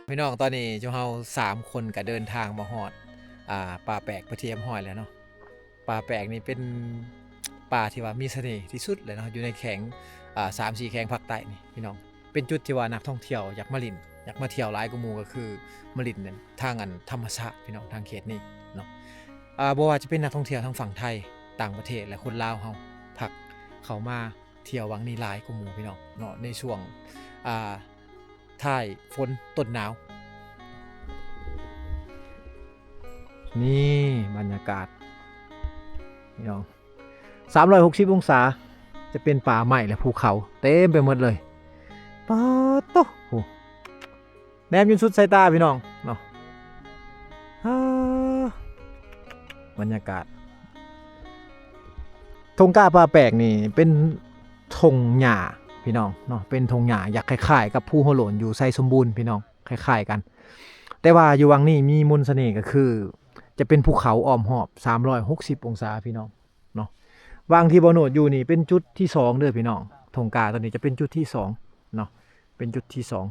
ພີ່ນ້ອງ, ຕອນນີ້ຈຸເຮົາສາມຄົນກະເດີນທາງມາຮອດ ອ່າ ປ່າແປກເປັນທີ່ຮຽບຮ້ອຍແລ້ວເນາະ. ປ່າແປກນີ້ເປັນປ່າທີ່ວ່າມີສະເໜ່ທີ່ສຸດເລີຍເນາະ ຢູ່ໃນແຂວງ ອ່າ ສາມສີ່ແຂວງພາກໃຕ້ນີ້ພີ່ນ້ອງ. ເປັນຈຸດທີ່ວ່ານັກທ່ອງທ່ຽວຢາກມາຫຼິ້ນ ຢາກມາທ່ຽວຫຼາຍກວ່າໝູ່ ກໍຄືມາຫຼິ້ນທາງອັນທຳມະຊາດພີ່ນ້ອງ ທາງເຂດນີ້ເນາະ. ອ່າ ບໍ່ວ່າຈະເປັນນັກທ່ອງທ່ຽວທາງຝັ່ງໄທ ຕ່າງປະເທດ ແລະ ຄົນລາວເຮົາ ພັກເຂົ້າມາທ່ຽວວັງນີ້ຫຼາຍກວ່າໝູ່ພີ່ນ້ອງເນາະ ໃນຊ່ວງ ອ່າ ທ້າຍຝົນຕົ້ນໜາວ. ນີ້ບັນຍາກາດພີ່ນ້ອງ ສາມຮ້ອຍຫົກສິບອົງສາ ຈະເປັນປ່າໄມ້ ແລະ ພູເຂົາເຕັມໄປໝົດເລີຍ. ປາດໂທ້ ແນມຈົນສຸດສາຍຕາພີ່ນ້ອງເນາະ. ອ່າ ບັນຍາກາດທົ່ງກ້າປ່າແປກນີ້ເປັນທົ່ງຫຍ້າພີ່ນ້ອງເນາະ, ເປັນທົ່ງຫຍ້າ ຢາກຄ້າຍໆກັບພູຫົວໂລ້ນຢູ່ໄຊສົມບູນພີ່ນ້ອງ ຄ້າຍໆກັນ. ແຕ່ວ່າຢູ່ວັງນີ້ມີມົນສະເໜ່ກໍຄືຈະເປັນພູເຂົາອ້ອມຮອບສາມຮ້ອຍຫົກສິບອົງສາພີ່ນ້ອງເນາະ. ວັງທີ່ບ່າວໂນດຢູ່ນີ້ເປັນຈຸດທີສອງເດີພີ່ນ້ອງ, ທົ່ງກ້າໂຕນີ້ຈະເປັນຈຸດທີສອງເນາະ ເປັນຈຸດທີສອງ.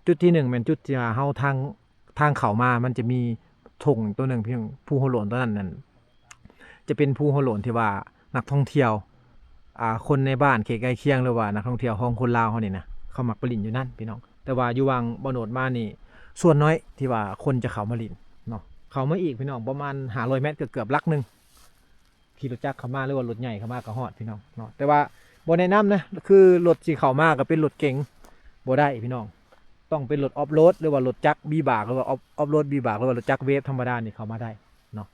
ຈຸດທີໜຶ່ງແມ່ນຈຸດທີ່ວ່າເຮົາທາງ ທາງເຂົ້າມາມັນຈະມີທົ່ງໂຕໜຶ່ງ ເພງພູຫົວໂລ້ນໂຕນັ້ນນັ້ນ ຈະເປັນພູຫົວໂລ້ນທີ່ວ່ານັກທ່ອງທ່ຽວ ອ່າ ຄົນໃນບ້ານເຂດໃກ້ຄຽງ ຫຼືວ່ານັກທ່ອງທ່ຽວຂອງຄົນລາວເຮົານີ້ນະ ເຂົາມັກໄປຫຼິ້ນຢູ່ນັ້ນພີ່ນ້ອງ. ແຕ່ວ່າຢູ່ວັງບ່າວໂນດມານີ້ ສ່ວນໜ້ອຍທີ່ວ່າຄົນຈະເຂົ້າມາຫຼິ້ນເນາະ. ເຂົ້າມາອີກພີ່ນ້ອງ ປະມານຫ້າຮ້ອຍແມັດ ເກືອບໆຫຼັກໜຶ່ງ. ຂີ່ລົດຈັກເຂົ້າມາ ຫຼືວ່າລົດໃຫຍ່ເຂົ້າມາກໍຮອດພີ່ນ້ອງເນາະ. ແຕ່ວ່າບໍ່ແນະນຳນະ ຄືລົດທີ່ເຂົ້າມາກໍເປັນລົດເກັງ ບໍ່ໄດ້ພີ່ນ້ອງ, ຕ້ອງເປັນລົດອອຟໂຣດ ຫຼືວ່າລົດຈັກວີບາກ ຫຼືວ່າອອຟ ອອຟໂຣດວີບາກ ຫຼືວ່າລົດຈັກເວຟທຳມະດານີ້ເຂົ້າມາໄດ້ເນາະ.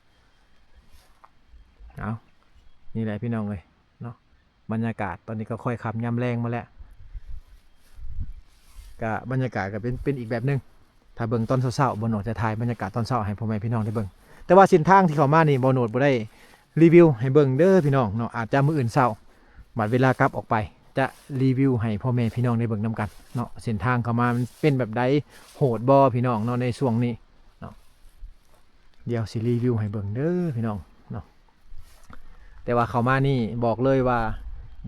ເອົາ ນີ້ແຫຼະພີ່ນ້ອງເອີຍເນາະ, ບັນຍາກາດຕອນນີ້ກໍຄ່ອຍຄ່ຳຍາມແລງມາແລ້ວ ກະບັນຍາກາດກໍເປັນ ເປັນອີກແບບໜຶ່ງ. ຖ້າເບິ່ງຕອນເຊົ້າໆ ບ່າວໂນດຈະຖ່າຍບັນຍາກາດຕອນເຊົ້າໃຫ້ພໍ່ແມ່ພີ່ນ້ອງໄດ້ເບິ່ງ. ແຕ່ວ່າເສັ້ນທາງທີ່ເຂົ້າມານີ້ ບ່າວໂນດບໍ່ໄດ້ຣີວິວໃຫ້ເບິ່ງເດີພີ່ນ້ອງເນາະ, ອາດຈະມື້ອື່ນເຊົ້າ ບັດເວລາກັບອອກໄປ ຈະຣີວິວໃຫ້ພໍ່ແມ່ພີ່ນ້ອງໄດ້ເບິ່ງນຳກັນເນາະ. ເສັ້ນທາງເຂົ້າມາມັນເປັນແບບໃດ ໂຫດບໍ່ພີ່ນ້ອງເນາະ ໃນຊ່ວງນີ້ເນາະ. ດຽວຊິຣີວິວໃຫ້ເບິ່ງເດີພີ່ນ້ອງເນາະ. ແຕ່ວ່າເຂົ້າມານີ້ບອກເລີຍວ່າ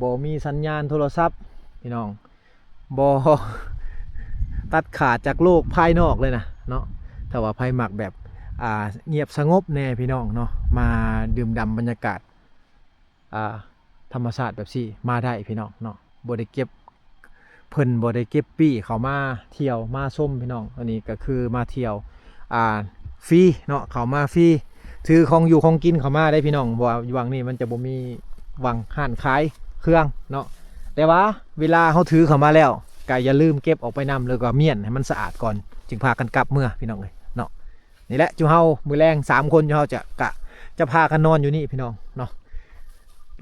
ບໍ່ມີສັນຍານໂທລະສັບພີ່ນ້ອງ, ບໍ່ ຕັດຂາດຈາກໂລກພາຍນອກເລີຍນະເນາະ. ຖ້າວ່າໃຜມັກແບບ ອ່າ ງຽບສະຫງົບແດ່ພີ່ນ້ອງເນາະ, ມາດື່ມດ່ຳບັນຍາກາດ ອ່າ ທຳມະຊາດແບບຊີ້ ມາໄດ້ພີ່ນ້ອງເນາະ. ບໍ່ໄດ້ເກັບ ເພິ່ນບໍ່ໄດ້ເກັບປີ້ເຂົ້າມາທ່ຽວມາຊົມພີ່ນ້ອງ, ອັນນີ້ກໍຄືມາທ່ຽວ ອ່າ ຟຣີເນາະ, ເຂົ້າມາຟຣີ ຖືຂອງຢູ່ຂອງກິນເຂົ້າມາໄດ້ພີ່ນ້ອງ, ເພາະວ່າຢູ່ວັງນີ້ມັນຈະບໍ່ມີວັງ ຮ້ານຂາຍເຄື່ອງເນາະ. ແຕ່ວ່າເວລາເຮົາຖືເຂົ້າມາແລ້ວ ກໍຢ່າລືມເກັບອອກໄປນຳ ແລ້ວກໍມ້ຽນໃຫ້ມັນສະອາດກ່ອນ ຈຶ່ງພາກັນກັບເມືອພີ່ນ້ອງເອີຍເນາະ. ນີ້ແຫຼະ ຈຸເຮົາ ມື້ແລງສາມຄົນ ຈຸເຮົາຈະ ກະ ຈະພາກັນນອນຢູ່ນີ້ພີ່ນ້ອງເນາະ.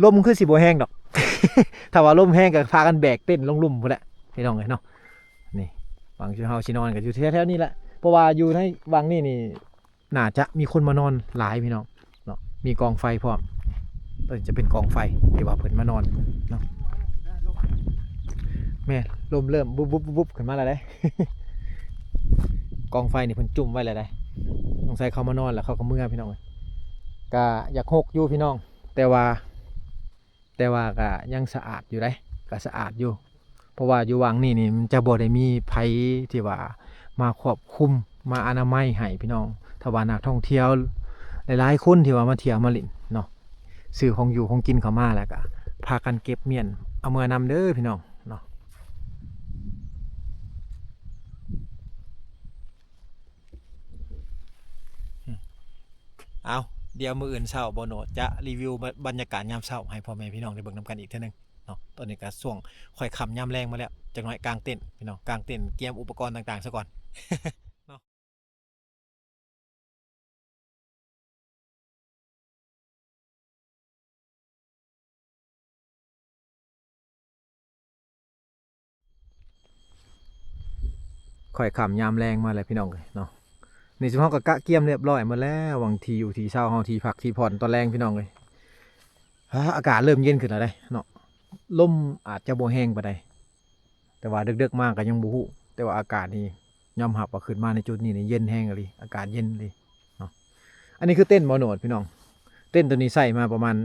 ລົມຄືຊິບໍ່ແຮງດອກ ຖ້າວ່າລົມແຮງກໍພາກັນແບກເຕັນລົງລຸ່ມພຸ້ນແຫຼະພີ່ນ້ອງເອີຍເນາະ. ນີ້ ວັງ ຈຸເຮົາຊິນອນກໍຢູ່ແຖວໆນີ້ແຫຼະ, ເພາະວ່າຢູ່ໃນວັງນີ້ນີ້ ໜ້າຈະມີຄົນມານອນຫຼາຍພີ່ນ້ອງເນາະ, ມີກອງໄຟພ້ອມ. ຕົວນີ້ຈະເປັນກອງໄຟທີ່ວ່າເພິ່ນມານອນເນາະ. ແມ່ນ ລົມເລີ່ມວຸບໆໆຂຶ້ນມາແລ້ວເດ້. ກອງໄຟນີ້ເພິ່ນຈຸ້ມໄວ້ແລ້ວເດ້, ສົງໄສເຂົາມານອນແລ້ວເຂົາກໍເມືອພີ່ນ້ອງເອີຍ. ກະຢາກຮົກຢູ່ພີ່ນ້ອງ, ແຕ່ວ່າ ແຕ່ວ່າກະຍັງສະອາດຢູ່ເດ້, ກະສະອາດຢູ່. ເພາະວ່າຢູ່ວັງນີ້ນີ້ ມັນຈະບໍ່ໄດ້ມີໃຜທີ່ວ່າມາຄວບຄຸມ ມາອະນາໄມໃຫ້ພີ່ນ້ອງ. ຖ້າວ່ານັກທ່ອງທ່ຽວຫຼາຍໆຄົນທີ່ວ່າມາທ່ຽວມາຫຼິ້ນເນາະ, ຊື້ຂອງຢູ່ຂອງກິນເຂົ້າມາ ແລ້ວກະພາກັນເກັບມ້ຽນເອົາເມືອນຳເດີພີ່ນ້ອງເນາະ. ເອົາ ດຽວມື້ອື່ນເຊົ້າ ບ່າວໂນດຈະຣີວິວ ບັນຍາກາດຍາມເຊົ້າໃຫ້ພໍ່ແມ່ພີ່ນ້ອງໄດ້ເບິ່ງນຳກັນອີກເທື່ອໜຶ່ງເນາະ. ຕອນນີ້ກໍຊ່ວງຄ່ອຍຄ່ຳຍາມແລງມາແລ້ວ, ຈັກໜ້ອຍກາງເຕັນພີ່ນ້ອງ, ກາງເຕັນກຽມອຸປະກອນຕ່າງໆຊະກ່ອນເນາະ. ຂ້ອຍຄ່ຳຍາມແລງມາແລ້ວພີ່ນ້ອງເອີຍເນາະ. ນີ້ຊຸມເຮົາກໍກະກຽມຮຽບຮ້ອຍໝົດແລ້ວ ຫວ່າງທີ່ຢູ່ທີ່ເຊົາເຮົາ ທີ່ພັກທີ່ຜ່ອນຕອນແລງພີ່ນ້ອງເອີຍ. ອາ ອາກາດເລີ່ມເຢັນຂຶ້ນແລ້ວເດ້ເນາະ ລົມອາດຈະບໍ່ແຮງປານໃດ ແຕ່ວ່າເດິກໆມາກໍຍັງບໍ່ຮູ້ ແຕ່ວ່າອາກາດນີ້ຍອມຮັບວ່າຂຶ້ນມາໃນຈຸດນີ້ນີ້ເຢັນແຮງອີ່ຫຼີ ອາກາດເຢັນອີ່ຫຼີເນາະ. ອັນນີ້ຄືເຕັນບໍ່ໂນດພີ່ນ້ອງ ເຕັນໂຕນີ້ໃຊ້ມາປະມານ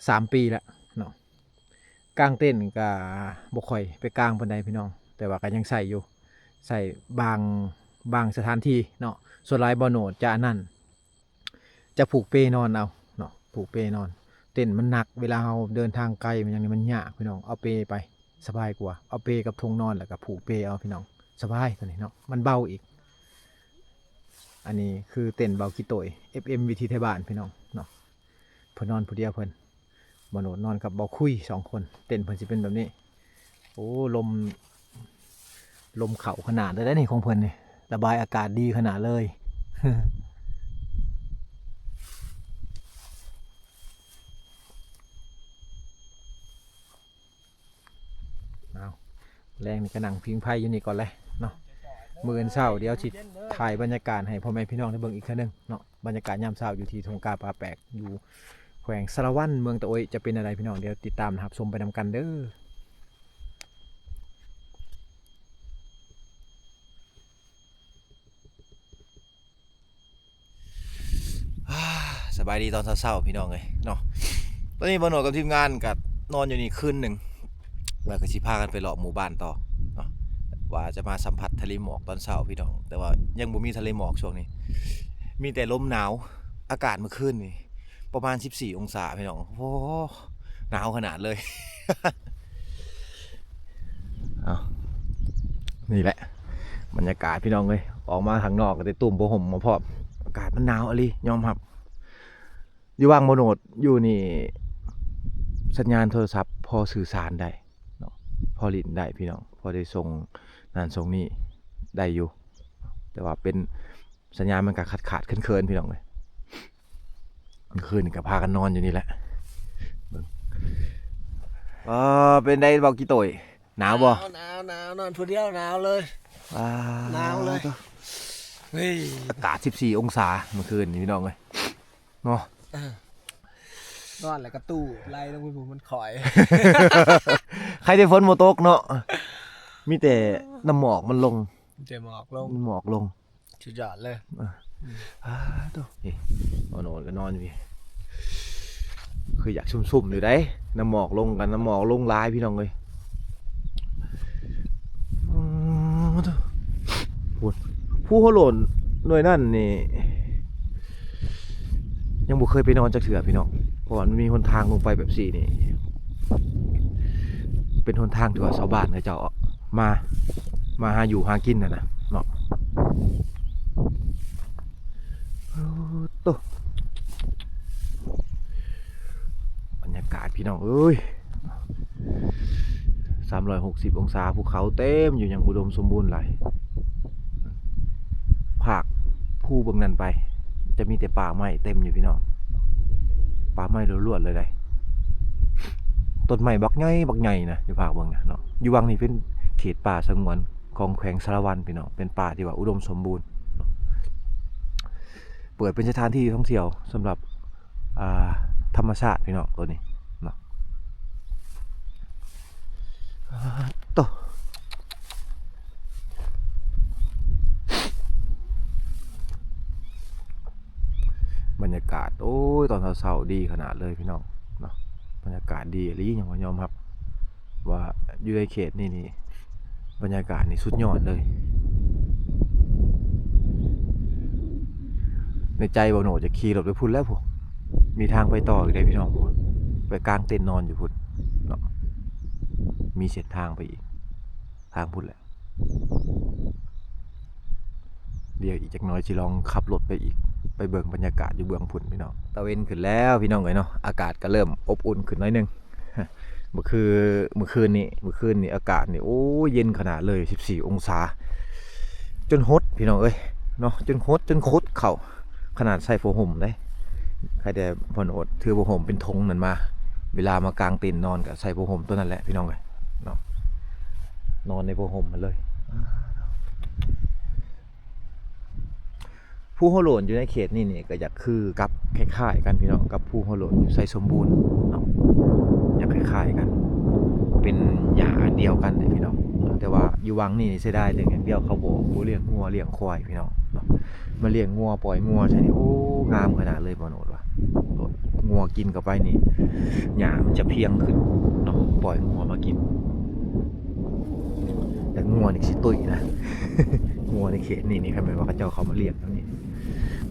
ສາມປີແລ້ວເນາະ. ກາງເຕັນກໍບໍ່ຄ່ອຍໄປກາງປານໃດພີ່ນ້ອງ ແຕ່ວ່າກໍຍັງໃຊ້ຢູ່ ໃຊ້ບາງ ບາງສະຖານທີ່ເນາະ. ສ່ວນຫຼາຍບໍ່ໂນດຈະອັນນັ້ນ ຈະຜູກເປນອນເອົາເນາະ ຜູກເປນອນ. ເຕັນມັນໜັກ ເວລາເຮົາເດີນທາງໄກມັນຫຍັງນີ້ມັນຍາກພີ່ນ້ອງ ເອົາເປໄປສະບາຍກວ່າ ເອົາເປກັບຖົງນອນ ແລ້ວກໍຜູກເປເອົາພີ່ນ້ອງ ສະບາຍໂຕນີ້ເນາະ ມັນເບົາອີກ. ອັນນີ້ຄືເຕັນເບົາຂີ້ໂຕຍ ເອັຟເອັມ ວິຖີໄທບ້ານພີ່ນ້ອງເນາະ. ເພິ່ນນອນຜູ້ດຽວເພິ່ນ ບ່າວໂນດນອນກັບບ່າວຄຸຍສອງຄົນ ເຕັນເພິ່ນຊິເປັນແບບນີ້. ໂອ້ ລົມ ລົມເຂົ້າຂະໜາດເລີຍເດ້ນີ້ຂອງເພິ່ນນີ້ ລະບາຍອາກາດດີຂະໜາດເລີຍ. ເອົາ ແລງນີ້ກໍນັ່ງຜິງໄຟຢູ່ນີ້ກ່ອນແຫຼະເນາະ. ມື້ອື່ນເຊົ້າດຽວຊິຖ່າຍບັນຍາກາດໃຫ້ພໍ່ແມ່ພີ່ນ້ອງໄດ້ເບິ່ງອີກເທື່ອໜຶ່ງເນາະ. ບັນຍາກາດຍາມເຊົ້າຢູ່ທີ່ທົ່ງກາປ່າແປກ ຢູ່ແຂວງສາລະວັນ ເມືອງຕະໂອ້ຍ ຈະເປັນແນວໃດພີ່ນ້ອງ ດຽວຕິດຕາມຮັບຊົມໄປນຳກັນເດີ. ອາ ສະບາຍດີຕອນເຊົ້າໆ ພີ່ນ້ອງເອີຍເນາະ. ຕອນນີ້ບ່າວໂນດກັບທີມງານກໍນອນຢູ່ນີ້ຄືນໜຶ່ງ ແລ້ວກໍຊິພາກັນໄປເລາະໝູ່ບ້ານຕໍ່ເນາະ ວ່າຈະມາສຳຜັດທະເລໝອກຕອນເຊົ້າພີ່ນ້ອງ. ແຕ່ວ່າຍັງບໍ່ມີທະເລໝອກຊ່ວງນີ້ ມີແຕ່ລົມໜາວ ອາກາດເມື່ອຄືນນີ້ປະມານສິບສີ່ອົງສາພີ່ນ້ອງ. ໂອ້ ໜາວຂະໜາດເລີຍ. ເອົາ ນີ້ແຫຼະບັນຍາກາດພີ່ນ້ອງເອີຍ ອອກມາຂ້າງນອກກໍໄດ້ຕຸ້ມຜ້າຫົ່ມມາພ້ອມ. ອາກາດມັນໜາວອີ່ຫຼີ ຍອມຮັບ. ຢູ່ວັງບໍ່ໂນດຢູ່ນີ້ ສັນຍານໂທລະສັບພໍສື່ສານໄດ້ເນາະ ພໍຫຼິ້ນໄດ້ພີ່ນ້ອງ ພໍໄດ້ສົ່ງນັ້ນສົ່ງນີ້ໄດ້ຢູ່ ແຕ່ວ່າເປັນ ສັນຍານມັນກໍຂາດໆເຂີນໆ ພີ່ນ້ອງເອີຍ. ມື້ຄືນນີ້ກໍພາກັນນອນຢູ່ນີ້ແຫຼະ ເບິ່ງ. ເອີ ເປັນໃດເບົາຂີ້ໂຕຍ ໜາວບໍ່? ໜາວ ໜາວ ໜາວ ນອນຜູ້ດຽວໜາວເລີຍ. ອາ ໜາວເລີຍ ໂທ້ ເຮີ້ຍ ອາກາດສິບສີ່ອົງສາມື້ຄືນນີ້ ພີ່ນ້ອງເອີຍເນາະ. ເອີ ນອນແລ້ວກໍຕູ້ໄຫຼລົງໄປພຸ້ນ ມັນຄ່ອຍ. ໃຄແຕ່ຝົນບໍ່ຕົກເນາະ ມີແຕ່ນ້ຳໝອກມັນລົງ ມີແຕ່ໝອກລົງ ໝອກລົງ. ສຸດຍອດເລີຍ. ເອີ ອືມ ອາ ໂທ້ ນີ້ ບ່າວໂນດກໍນອນຢູ່ພີ້ ຄືຢາກຊຸ່ມໆຢູ່ໃດ໋ ນ້ຳໝອກລົງກັນ ນ້ຳໝອກລົງຫຼາຍພີ່ນ້ອງເອີຍ. ອື ໂທ້ ພຸ້ນ ພູຫົວໂລ້ນໜ່ວຍນັ້ນນີ້ ຍັງບໍ່ເຄີຍໄປນອນຈັກເທື່ອພີ່ນ້ອງ ເພາະວ່າມັນມີຫົນທາງລົງໄປແບບຊີ້ນີ້ ເປັນຫົນທາງທີ່ວ່າຊາວບ້ານເຂົາເຈົ້າມາ ມາຫາຢູ່ຫາກິນຫັ້ນນະເນາະ. ໂອ້ໂຕ ບັນຍາກາດພີ່ນ້ອງເອີຍ ສາມຮ້ອຍຫົກສິບອົງສາ ພູເຂົາເຕັມຢູ່ ຍັງອຸດົມສົມບູນຫຼາຍ. ພາກພູເບື້ອງນັ້ນໄປ ຈະມີແຕ່ປ່າໄມ້ເຕັມຢູ່ພີ່ນ້ອງ ປ່າໄມ້ລ້ວນໆເລີຍໃດ໋ ຕົ້ນໄມ້ບັກໃຫຍ່ ບັກໃຫຍ່ນະ ຢູ່ພາກເບື້ອງນັ້ນເນາະ. ຢູ່ວັງນີ້ເປັນເຂດປ່າສະຫງວນຂອງແຂວງສາລະວັນພີ່ນ້ອງ ເປັນປ່າທີ່ວ່າອຸດົມສົມບູນເນາະ ເປີດເປັນສະຖານທີ່ທ່ອງທ່ຽວສຳລັບ ອ່າ ທຳມະຊາດພີ່ນ້ອງ ໂຕນີ້ເນາະ. ອາ ໂຕ ບັນຍາກາດ ໂອ້ຍ ຕອນເຊົ້າໆ ດີຂະໜາດເລີຍພີ່ນ້ອງເນາະ ບັນຍາກາດດີອີ່ຫຼີ ຍັງວ່າຍອມຮັບວ່າຢູ່ໃນເຂດນີ້ນີ້ ບັນຍາກາດນີ້ສຸດຍອດເລີຍ. ໃນໃຈບ່າວໂນຈະຂີ່ລົດໄປພຸ້ນແລ້ວພຸ້ນ ມີທາງໄປຕໍ່ອີກເດ້ພີ່ນ້ອງ ພຸ້ນ ໄປກາງເຕັນນອນຢູ່ພຸ້ນເນາະ ມີເສັ້ນທາງໄປອີກ ທາງພຸ້ນແຫຼະ. ດຽວອີກຈັກໜ້ອຍຊິລອງຂັບລົດໄປອີກ ໄປເບິ່ງບັນຍາກາດຢູ່ເບື້ອງພຸ້ນພີ່ນ້ອງ. ຕາເວັນຂຶ້ນແລ້ວພີ່ນ້ອງເອີຍເນາະ ອາກາດກໍເລີ່ມອົບອຸ່ນຂຶ້ນໜ້ອຍໜຶ່ງ. ມື້ຄື ມື້ຄືນນີ້ ມື້ຄືນນີ້ອາກາດນີ້ ໂອ້ຍ ເຢັນຂະໜາດເລີຍ ສິບສີ່ອົງສາ ຈົນຫົດພີ່ນ້ອງເອີຍເນາະ ຈົນຫົດ ຈົນຂົດເຂົ້າ ຂະໜາດໃສ່ຜ້າຫົ່ມເດ້. ໃຄແຕ່ພໍ່ໂນດຖືຜ້າຫົ່ມເປັນຖົງນັ້ນມາ ເວລາມາກາງເຕັນນອນກໍໃສ່ຜ້າຫົ່ມໂຕນັ້ນແຫຼະພີ່ນ້ອງເອີຍເນາະ ນອນໃນຜ້າຫົ່ມຫັ້ນເລີຍ. ພູຫົວໂລ້ນຢູ່ໃນເຂດນີ້ນີ້ກໍຢາກຄືກັບ ຄ້າຍໆກັນພີ່ນ້ອງ ກັບພູຫົວໂລ້ນຢູ່ໄຊສົມບູນເນາະ ຢາກຄ້າຍໆກັນ ເປັນຫຍ້າອັນດຽວກັນເດ້ພີ່ນ້ອງ. ແຕ່ວ່າຢູ່ວັງນີ້ນີ້ເສຍດາຍເລື່ອງຢ່າງດຽວ ເຂົາບໍ່ ບໍ່ລ້ຽງງົວລ້ຽງຄວາຍພີ່ນ້ອງເນາະ. ມາລ້ຽງງົວ ປ່ອຍງົວໃສ່ນີ້ ໂອ້ ງາມຂະໜາດເລີຍ ບໍ່ໂນດວ່າ ງົວກິນເຂົ້າໄປນີ້ ຫຍ້າມັນຈະພຽງຂຶ້ນເນາະ ປ່ອຍງົວມາກິນ. ແຕ່ງົວນີ້ຊິຕຸ້ຍນະ ງົວໃນເຂດນີ້ນີ້ ຄັນແມ່ນວ່າເຂົາເຈົ້າເຂົ້າມາລ້ຽງແຖວນີ້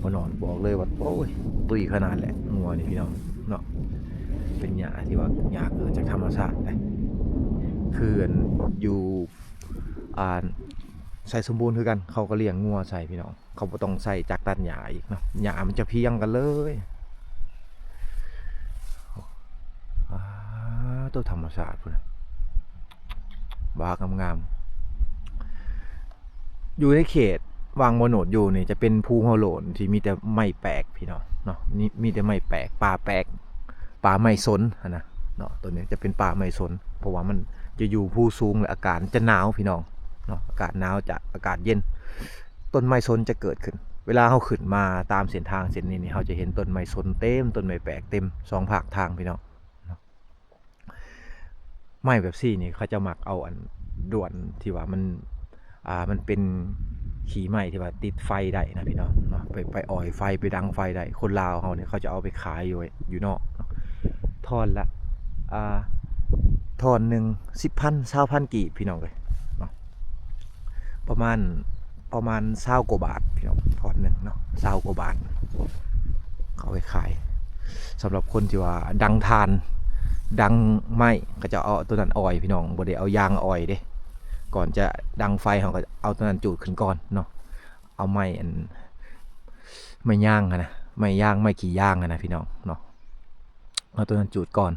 ບໍ່ໂນດບອກເລີຍວ່າ ໂອ້ຍ ຕຸ້ຍຂະໜາດແຫຼະ ງົວນີ້ພີ່ນ້ອງເນາະ. ເປັນຫຍ້າທີ່ວ່າ ຫຍ້າເກີດຈາກທຳມະຊາດເດ້ ຄືອັນຢູ່ ອ່າ ໄຊສົມບູນຄືກັນ ເຂົາກໍລ້ຽງງົວໃສ່ພີ່ນ້ອງ ເຂົາບໍ່ຕ້ອງໃຊ້ຈັກຕັດຫຍ້າອີກເນາະ ຫຍ້າມັນຈະພຽງກັນເລີຍ. ອາ ໂຕ ທຳມະຊາດພຸ້ນນະ ບາກງາມໆ. ຢູ່ໃນເຂດວັງບໍ່ໂນດຢູ່ນີ້ ຈະເປັນພູຫົວໂລ້ນທີ່ມີແຕ່ໄມ້ແປກພີ່ນ້ອງເນາະ ມີ ມີແຕ່ໄມ້ແປກ ປ່າແປກ ປ່າໄມ້ສົນຫັ້ນນະເນາະ. ໂຕນີ້ຈະເປັນປ່າໄມ້ສົນ ເພາະວ່າມັນຈະຢູ່ພູສູງ ແລະ ອາກາດຈະໜາວພີ່ນ້ອງເນາະ ອາກາດໜາວ ຈະອາກາດເຢັນ ຕົ້ນໄມ້ສົນຈະເກີດຂຶ້ນ. ເວລາເຮົາຂຶ້ນມາຕາມເສັ້ນທາງເສັ້ນນີ້ນີ້ ເຮົາຈະເຫັນຕົ້ນໄມ້ສົນເຕັມ ຕົ້ນໄມ້ແປກເຕັມສອງພາກທາງພີ່ນ້ອງເນາະ. ໄມ້ແບບຊີ້ນີ້ ເຂົາເຈົ້າມັກເອົາອັນດ້ວນທີ່ວ່າມັນ ອ່າ ມັນເປັນຂີ້ໄມ້ທີ່ວ່າຕິດໄຟໄດ້ນະພີ່ນ້ອງເນາະ ໄປ ໄປອອຍໄຟ ໄປດັງໄຟໄດ້. ຄົນລາວເຮົານີ້ ເຂົາຈະເອົາໄປຂາຍຢູ່ ຢູ່ນອກເນາະ ທ່ອນລະ ອ່າ ທ່ອນໜຶ່ງ ສິບພັນ ຊາວພັນກີບພີ່ນ້ອງເອີຍເນາະ ປະມານ ປະມານຊາວກວ່າບາດພີ່ນ້ອງ ທ່ອນໜຶ່ງເນາະ ຊາວກວ່າບາດ. ເຂົາໄປຂາຍ ສຳລັບຄົນທີ່ວ່າດັງຖ່ານ ດັງໄມ້ ເຂົາເຈົ້າເອົາໂຕນັ້ນອອຍພີ່ນ້ອງ ບໍ່ໄດ້ເອົາຢາງອອຍເດ້. ກ່ອນຈະດັງໄຟ ເຮົາກໍເອົາໂຕນັ້ນຈູດຂຶ້ນກ່ອນເນາະ ເອົາໄມ້ອັນ ໄມ້ຍາງຫັ້ນນະ ໄມ້ຍາງ ໄມ້ຂີ້ຢາງຫັ້ນນະພີ່ນ້ອງເນາະ ເອົາໂຕນັ້ນຈູດກ່ອນ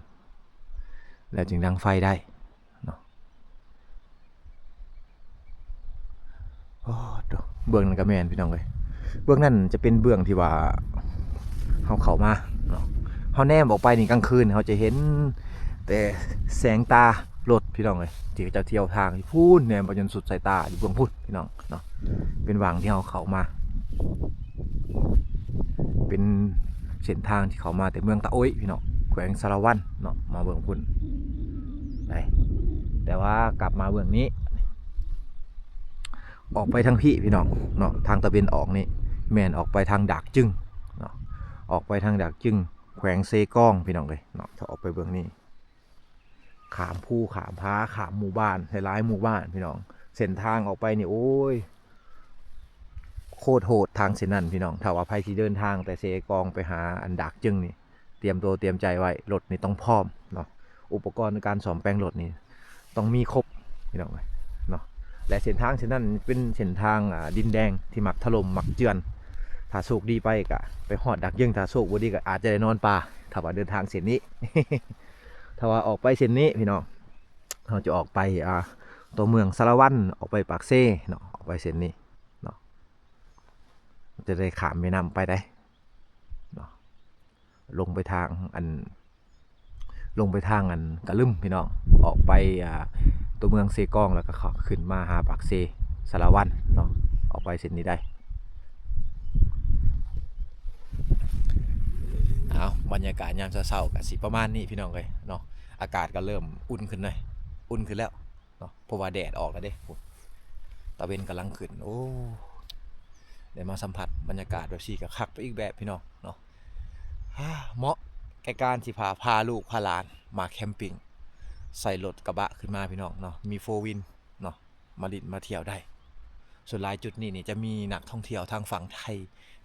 ແລ້ວຈຶ່ງດັງໄຟໄດ້ ເນາະ. ໂອ້ ໂຕ ເບື້ອງນັ້ນກໍແມ່ນພີ່ນ້ອງເອີຍ ເບື້ອງນັ້ນຈະເປັນເບື້ອງທີ່ວ່າເຮົາເຂົ້າມາເນາະ. ເຮົາແນມອອກໄປນີ້ກາງຄືນ ເຮົາຈະເຫັນແຕ່ແສງຕາລົດພີ່ນ້ອງເອີຍ ທີ່ເຂົາເຈົ້າທ່ຽວທາງຢູ່ພຸ້ນ ແນມໄປຈົນສຸດສາຍຕາຢູ່ເບື້ອງພຸ້ນພີ່ນ້ອງເນາະ. ເປັນວັງທີ່ເຮົາເຂົ້າມາ ເປັນເສັ້ນທາງທີ່ເຂົ້າມາແຕ່ເມືອງຕາໂອ້ຍພີ່ນ້ອງ ແຂວງສາລະວັນເນາະ ມາເບິ່ງພຸ້ນໄດ້ ແຕ່ວ່າກັບມາເບື້ອງນີ້ ອອກໄປທາງພີ້ພີ່ນ້ອງເນາະ ທາງຕາເວັນອອກນີ້ ແມ່ນອອກໄປທາງດາກຈຶງເນາະ ອອກໄປທາງດາກຈຶງ ແຂວງເຊກອງພີ່ນ້ອງເອີຍເນາະ. ຖ້າອອກໄປເບື້ອງນີ້ ຂ້າມພູຂ້າມຜາ ຂ້າມໝູ່ບ້ານ ຫຼາຍໆໝູ່ບ້ານພີ່ນ້ອງ ເສັ້ນທາງອອກໄປນີ້ ໂອ້ຍ ໂຄດໂຫດທາງເສັ້ນນັ້ນພີ່ນ້ອງ. ຖ້າວ່າໃຜຊິເດີນທາງແຕ່ເຊກອງໄປຫາອັນດາກຈຶງນີ້ ຕຽມໂຕຕຽມໃຈໄວ້ ລົດນີ້ຕ້ອງພ້ອມເນາະ ອຸປະກອນການສ້ອມແປງລົດນີ້ຕ້ອງມີຄົບພີ່ນ້ອງເອີຍເນາະ. ແລະ ເສັ້ນທາງເສັ້ນນັ້ນເປັນເສັ້ນທາງ ອ່າ ດິນແດງທີ່ມັກຖະຫຼົ່ມມັກເຈື່ອນ ຖ້າໂຊກດີໄປກະໄປຮອດດາກຈຶງ ຖ້າໂຊກບໍ່ດີກະອາດຈະໄດ້ນອນປ່າ ຖ້າວ່າເດີນທາງເສັ້ນນີ້. ຖ້າວ່າອອກໄປເສັ້ນນີ້ພີ່ນ້ອງ ເຮົາຈະອອກໄປ ອ່າ ຕົວເມືອງສາລະວັນ ອອກໄປປາກເຊເນາະ ອອກໄປເສັ້ນນີ້ເນາະ ຈະໄດ້ຂ້າມແມ່ນ້ຳໄປໄດ໋ເນາະ ລົງໄປທາງອັນ ລົງໄປທາງອັນກະລຶມພີ່ນ້ອງ ອອກໄປ ອ່າ ຕົວເມືອງເຊກອງ ແລ້ວກໍເຂົ້າ ຂຶ້ນມາຫາປາກເຊ ສາລະວັນເນາະ ອອກໄປເສັ້ນນີ້ໄດ໋. ເອົາ ບັນຍາກາດຍາມເຊົ້າໆ ກໍຊິປະມານນີ້ພີ່ນ້ອງເອີຍເນາະ ອາກາດກໍເລີ່ມອຸ່ນຂຶ້ນແລ້ວ ອຸ່ນຂຶ້ນແລ້ວເນາະ ເພາະວ່າແດດອອກແລ້ວເດ້ ຕາເວັນກຳລັງຂຶ້ນ. ໂອ້ ໄດ້ມາສຳຜັດບັນຍາກາດແບບຊີ້ກໍຄັກໄປອີກແບບພີ່ນ້ອງເນາະ ເໝາະແກ່ການທີ່ພາ ພາລູກພາຫຼານມາແຄມປິງ ໃສ່ລົດກະບະຂຶ້ນມາພີ່ນ້ອງເນາະ ມີໂຟວີນເນາະ ມາຫຼິ້ນມາທ່ຽວໄດ້. ສ່ວນຫຼາຍຈຸດນີ້ນີ້ຈະມີນັກທ່ອງທ່ຽວທາງຝັ່ງໄທ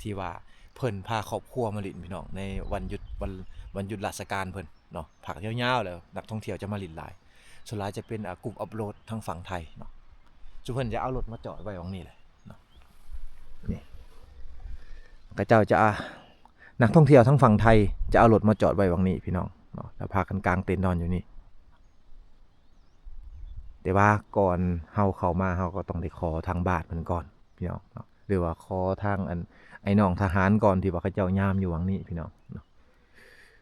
ທີ່ວ່າເພິ່ນພາຄອບຄົວມາຫຼິ້ນພີ່ນ້ອງ ໃນວັນຢຸດ ວັນ ວັນຢຸດລາຊະການເພິ່ນເນາະ ພັກຍາວໆ ແລ້ວນັກທ່ອງທ່ຽວຈະມາຫຼິ້ນຫຼາຍ. ສ່ວນຫຼາຍຈະເປັນ ອ່າ ກຸ່ມອອຟໂຣດທາງຝັ່ງໄທເນາະ ຊຸມເພິ່ນຈະເອົາລົດມາຈອດໄວ້ຫວ່າງນີ້ແຫຼະເນາະ ນີ້ ເຂົາເຈົ້າຈະ ອ່າ ນັກທ່ອງທ່ຽວທາງຝັ່ງໄທຈະເອົາລົດມາຈອດໄວ້ຫວ່າງນີ້ພີ່ນ້ອງເນາະ ແລ້ວພາກັນກາງເຕັນນອນຢູ່ນີ້. ແຕ່ວ່າກ່ອນເຮົາເຂົ້າມາ ເຮົາກໍຕ້ອງໄດ້ຂໍທາງບ້ານເພິ່ນກ່ອນພີ່ນ້ອງເນາະ ຫຼືວ່າຂໍທາງອັນ ໄອ້ນ້ອງທະຫານກ່ອນ ທີ່ວ່າເຂົາເຈົ້າຍາມຢູ່ຫວ່າງນີ້ພີ່ນ້ອງເນາະ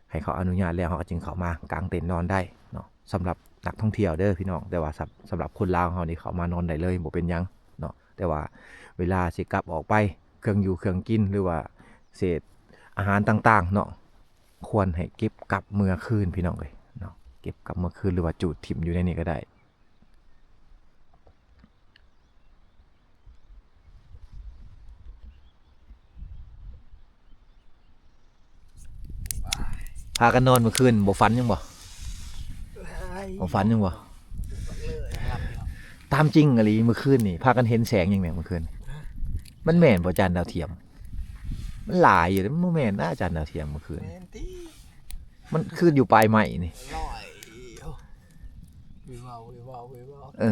ໃຫ້ເຂົາອະນຸຍາດແລ້ວ ເຮົາກໍຈຶ່ງເຂົ້າມາກາງເຕັນນອນໄດ້ເນາະ. ສຳລັບນັກທ່ອງທ່ຽວເດີພີ່ນ້ອງ ແຕ່ວ່າສຳ ສຳລັບຄົນລາວເຮົານີ້ ເຂົ້າມານອນໄດ້ເລີຍ ບໍ່ເປັນຫຍັງເນາະ. ແຕ່ວ່າເວລາຊິກັບອອກໄປ ເຄື່ອງຢູ່ເຄື່ອງກິນ ຫຼືວ່າເສດອາຫານຕ່າງໆເນາະ ຄວນໃຫ້ເກັບກັບເມືອຄືນ ພີ່ນ້ອງເອີຍເນາະ ເກັບກັບເມືອຄືນ ຫຼືວ່າຈູດຖິ້ມຢູ່ໃນນີ້ກໍໄດ້. ພາກັນນອນມື້ຄືນບໍ່ຝັນຫຍັງບໍ່? ບໍ່ຝັນຫຍັງບໍ່? ຕາມຈິງອີ່ຫຼີ ມື້ຄືນນີ້ພາກັນເຫັນແສງຫຍັງແດ່ມື້ຄືນ? ມັນແມ່ນບໍ່ ຈານດາວທຽມ? ມັນຫຼາຍຢູ່ເດ້ ມັນບໍ່ແມ່ນນະ ຈານດາວທຽມ ມື້ຄືນ. ມັນຄືຢູ່ປາຍໄມ້ນີ້ ເອີ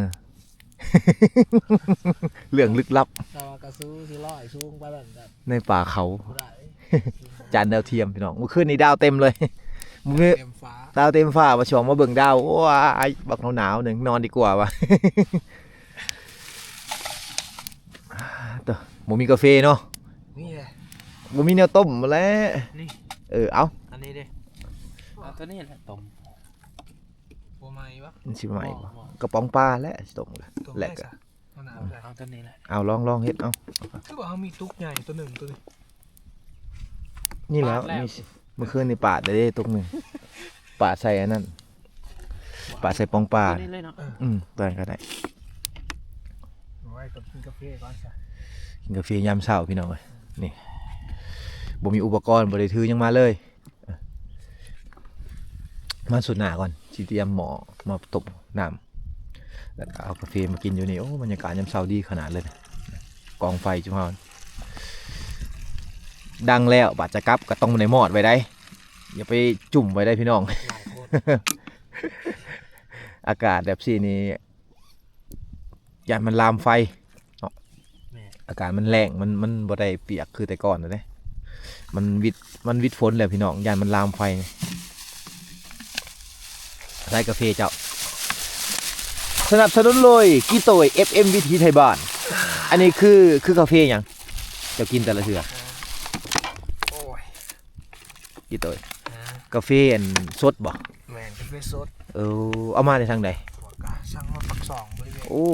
ເລື່ອງລຶກລັບ ແຕ່ວ່າກະສູຊິລອຍສູງປານນັ້ນ ໃນປ່າເຂົາ ຈານດາວທຽມ ພີ່ນ້ອງ. ມື້ຄືນນີ້ດາວເຕັມເລີຍ ດາວເຕັມຟ້າ ດາວເຕັມຟ້າ ວ່າຊິອອກມາເບິ່ງດາວ. ໂອ້ຍ ບັກໜາວໆ ໜຶ່ງ ນອນດີກວ່າວ່າ. ໂຕ ບໍ່ມີກາເຟເນາະ ນີ້ແຫຼະ ບໍ່ມີແນວຕົ້ມແຫຼະ. ນີ້ ເອີ ເອົາ ອັນນີ້ເດ້ ເອົາໂຕນີ້ແຫຼະຕົ້ມ. ບໍ່ໄໝວະ? ມັນຊິໄໝບໍ່? ບໍ່ ບໍ່ ກະປ໋ອງປາແຫຼະ ຕົ້ມກະ ຕົ້ມແຫຼະ ແລະກະ ເອົາໂຕນີ້ແຫຼະ ເອົາ ລອງ ລອງເຮັດເອົາ. ຄືວ່າເຮົາມີຕຸກໃຫຍ່ໂຕໜຶ່ງ ໂຕນີ້ ນີ້ແຫຼະ ປາດແລ້ວ ມີ ມື້ຄືນນີ້ປາດໄດ້ເດ້ຕຸກໜຶ່ງ ປາດໃສ່ອັນນັ້ນ ປາດໃສ່ປ໋ອງປາ ໂຕນີ້ເລີຍເນາະ. ເອີ ອືມ ໂຕນັ້ນກໍໄດ້ ເອົາໄວ້ກ່ອນ ກິນກາເຟກ່ອນຊະ ກິນກາເຟຍາມເຊົ້າ ພີ່ນ້ອງເອີຍ. ນີ້ ບໍ່ມີອຸປະກອນ ບໍ່ໄດ້ຖືຫຍັງມາເລີຍ. ມາສຸດໜ້າກ່ອນ ຊິຕຽມໝໍ້ມາຕົ້ມນ້ຳ ແລ້ວກໍເອົາກາເຟມາກິນຢູ່ນີ້. ໂອ້ ບັນຍາກາດຍາມເຊົ້າດີຂະໜາດເລີຍ ກອງໄຟຈຸເຮົາ ດັງແລ້ວ ບາດຈະກັບກໍຕ້ອງໄດ້ມອດໄວ້ໄດ໋ ຢ່າໄປຈຸ້ມໄວ້ໄດ໋ ພີ່ນ້ອງ. ອາກາດແບບຊີ້ນີ້ ຢ້ານມັນລາມໄຟເນາະ. ແມ່ນ ອາກາດມັນແລ້ງ ມັນ ມັນບໍ່ໄດ້ປຽກຄືແຕ່ກ່ອນແລ້ວເດ້ ມັນວິດ ມັນວິດຝົນແລ້ວພີ່ນ້ອງ ຢ້ານມັນລາມໄຟ. ໃສ່ກາເຟເຈົ້າ ສະໜັບສະໜູນໂດຍ ກີໂຕຍ ເອັຟເອັມ ວິຖີໄທບ້ານ. ອັນນີ້ຄື ຄືກາເຟຫຍັງ ເຈົ້າກິນແຕ່ລະເທື່ອ? ໂອ້ຍ ອີ່ໂຕຍ ຮະ ກາເຟອັນສົດບໍ່? ແມ່ນ ກາເຟສົດ. ເອີ ເອົາມາແຕ່ທາງໃດ? ພວກກະສັ່ງມາປາກຊ່ອງບໍລິເວນ. ໂອ້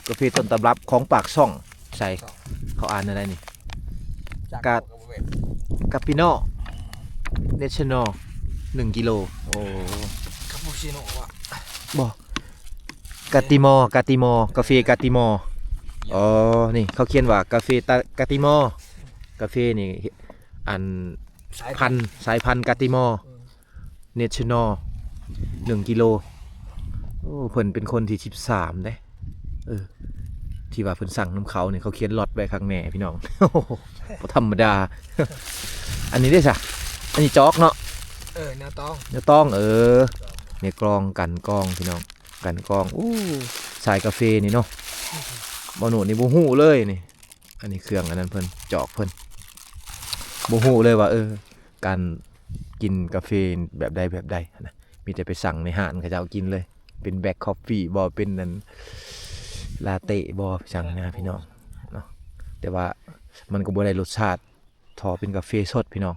ກາເຟຕົ້ນຕຳລັບຂອງປາກຊ່ອງ. ໃສ ປາກຊ່ອງ ເຂົາອ່ານແນວໃດນີ້? ກາ ກາປິໂນ ເນເຊີນໍ ໜຶ່ງກິໂລ. ໂອ້ ຄາປູຊິໂນວະ? ບໍ່ ກາຕິມໍ ກາຕິມໍ ກາເຟກາຕິມໍ. ອໍ ນີ້ເຂົາຂຽນວ່າກາເຟຕາ ກາຕິມໍ. ກາເຟນີ້ ອັນ ສາຍພັນ ພັນ ສາຍພັນກາຕິມໍ ເອີ ເນເຊີນໍ ໜຶ່ງກິໂລ. ໂອ້ ເພິ່ນເປັນຄົນທີສິບສາມເດ້ ເອີ ທີ່ວ່າເພິ່ນສັ່ງນຳເຂົານີ້ ເຂົາຂຽນລັອດໄວ້ຄັກແນ່ພີ່ນ້ອງ ບໍ່ທຳມະດາ. ອັນນີ້ເດ້ຊະ ອັນນີ້ຈອກເນາະ? ເອີ ແນວຕອງ ແນວຕອງ ເອີ ແນວກອງ ກັນກອງ ພີ່ນ້ອງ ກັນກອງ. ໂອ້ ສາຍກາເຟນີ້ເນາະ ບ່າວໂນດນີ້ບໍ່ຮູ້ເລີຍນີ້. ອັນນີ້ເຄື່ອງອັນນັ້ນເພິ່ນ ຈອກເພິ່ນ ບໍ່ຮູ້ເລີຍວ່າ ເອີ ການກິນກາເຟແບບໃດແບບໃດຫັ້ນນະ ມີແຕ່ໄປສັ່ງໃນຮ້ານເຂົາເຈົ້າກິນເລີຍ ເປັນແບລັກຄອບຟີບໍ່ ເປັນອັນ ລາເຕະບໍ່ ໄປສັ່ງນະພີ່ນ້ອງເນາະ. ແຕ່ວ່າມັນກໍບໍ່ໄດ້ລົດຊາດເທົ່າເປັນກາເຟສົດພີ່ນ້ອງ.